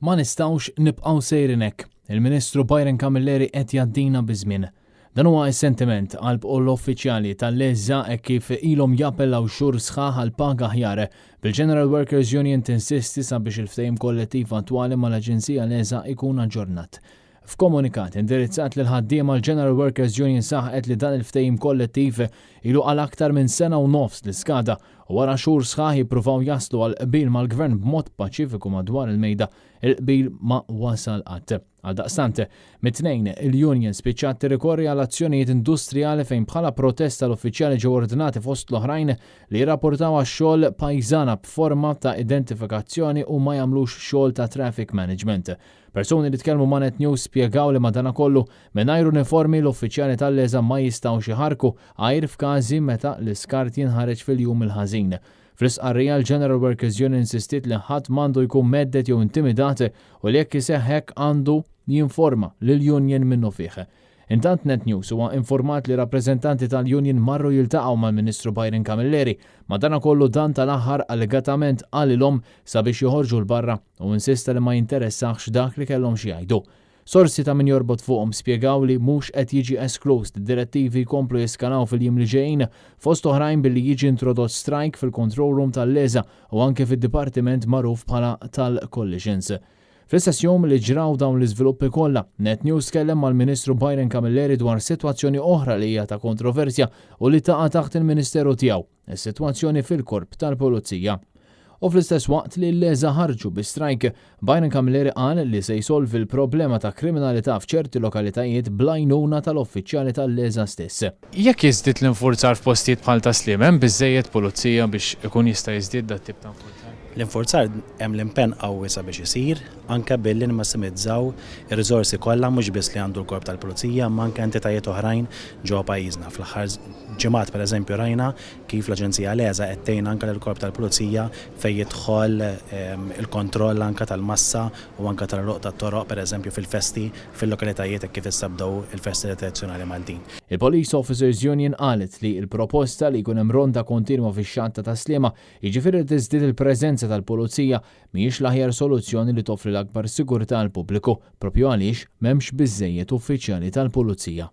Ma nistgħux nibqgħu sejrin hekk. Il-Ministru Byron Camilleri qed jgħaddina biż-żmien. Dan huwa s-sentiment qalb l-uffiċjali tal-LESA hekk kif ilhom jappellaw xhur sħaħ għal paga aħjar, bil-General Workers Union tinsisti sabiex il-ftehim kollettiv attwali mal-Aġenzija LESA jkun aġġornat. F'komunikat indirizzat lill-ħaddiema l-General Workers Union saħqet li dan il-ftehim kollettiv ilu għal aktar minn sena u nofs li skada u wara xhur sħaħ jippruvaw jaslu għal qbil mal-Gvern b'mod paċifiku madwar il-mejda, il-qbil ma wasal qatt. Għaldaqstant, mit-Tnejn, il-union spiċċat tirrikorri għal azzjonijiet industrijali fejn bħala protesta l-uffiċjali ġew ordnati fost l-oħrajn li jirrapportaw għax-xogħol pajżana b'forma ta' identifikazzjoni u ma jagħmlux xogħol ta' traffic management. Persuni li tkellmu ma' Net News spjegaw li madanakollu, mingħajr uniformi l-uffiċjali tal-LESA ma jistgħux iħarrku, għajr f'każi meta l-iskart jinħareġ fil-jum il-ħażin. Fl-istqarrija l-General Workers Union insistiet li ħadd m'għandu jkun mhedded jew intimidat u li jekk iseħħ hekk għandu jinforma lill-union minnufih. Intant Net News huwa infurmat li rappreżentanti tal-union marru jiltaqgħu mal-Ministru Byron Camilleri, madanakollu dan tal-aħħar allegatament qalilhom sabiex joħorġu 'l barra u insista li ma jinteressahx dak li kellhom xi jgħidu. Sorsi ta' min jorbot fuqhom spjegaw li mhux qed jiġi eskluż li d-direttivi jkomplu jeskalaw fil-jiem li ġejjin, fost oħrajn billi jiġi introdott strajk fil-control room tal-LESA u anke fid-dipartiment magħruf bħala tal-collisions. Fl-istess jum li ġraw dawn l-iżviluppi kollha, Net News tkellem mal-Ministru Byron Camilleri dwar sitwazzjoni oħra li hija ta' kontroversja u li taqa' taħt il-Ministeru tiegħu, is-sitwazzjoni fil-Korp tal-Pulizija. U fl-istess waqt li l-LESA ħarġu bi strajk, Byron Camilleri qal li se jsolvi l-problema ta' kriminalità f'ċerti lokalitajiet bl-għajnuna tal-uffiċjali tal-LESA stess. Jekk jiżdied l-infurzar f'postijiet bħal Tas-Sliema, hemm biżżejjed pulizija biex ikun jista' jiżdied dat-tip ta' infurzar? L-infurzar hemm l-impenn qawwi sabiex isir, anke billi nimmassimizzaw ir-riżorsi kollha mhux biss li għandu l-Korp tal-Pulizija imma anke entitajiet oħrajn ġewwa pajjiżna. Fl-aħħar ġimgħat pereżempju rajna kif l-Aġenzija LESA qed tgħin anke lill-Korp tal-Pulizija fejn jidħol il-kontroll anke tal-massa u anke tal-għeluq tat-toroq pereżempju fil-festi fil-lokalitajiet hekk kif issa bdew il-festi tradizzjonali Maltin. Il-Police Officers Union qalet li l-proposta li jkun hemm ronda kontinwa fix-xatt ta' Tas-Sliema Jiġifieri li tiżdied il-preżenza tal-pulizija mhijiex l-aħjar soluzzjoni li toffri l-akbar sigurtà għall-pubbliku, proprju għaliex m'hemmx biżżejjed uffiċjali tal-pulizija.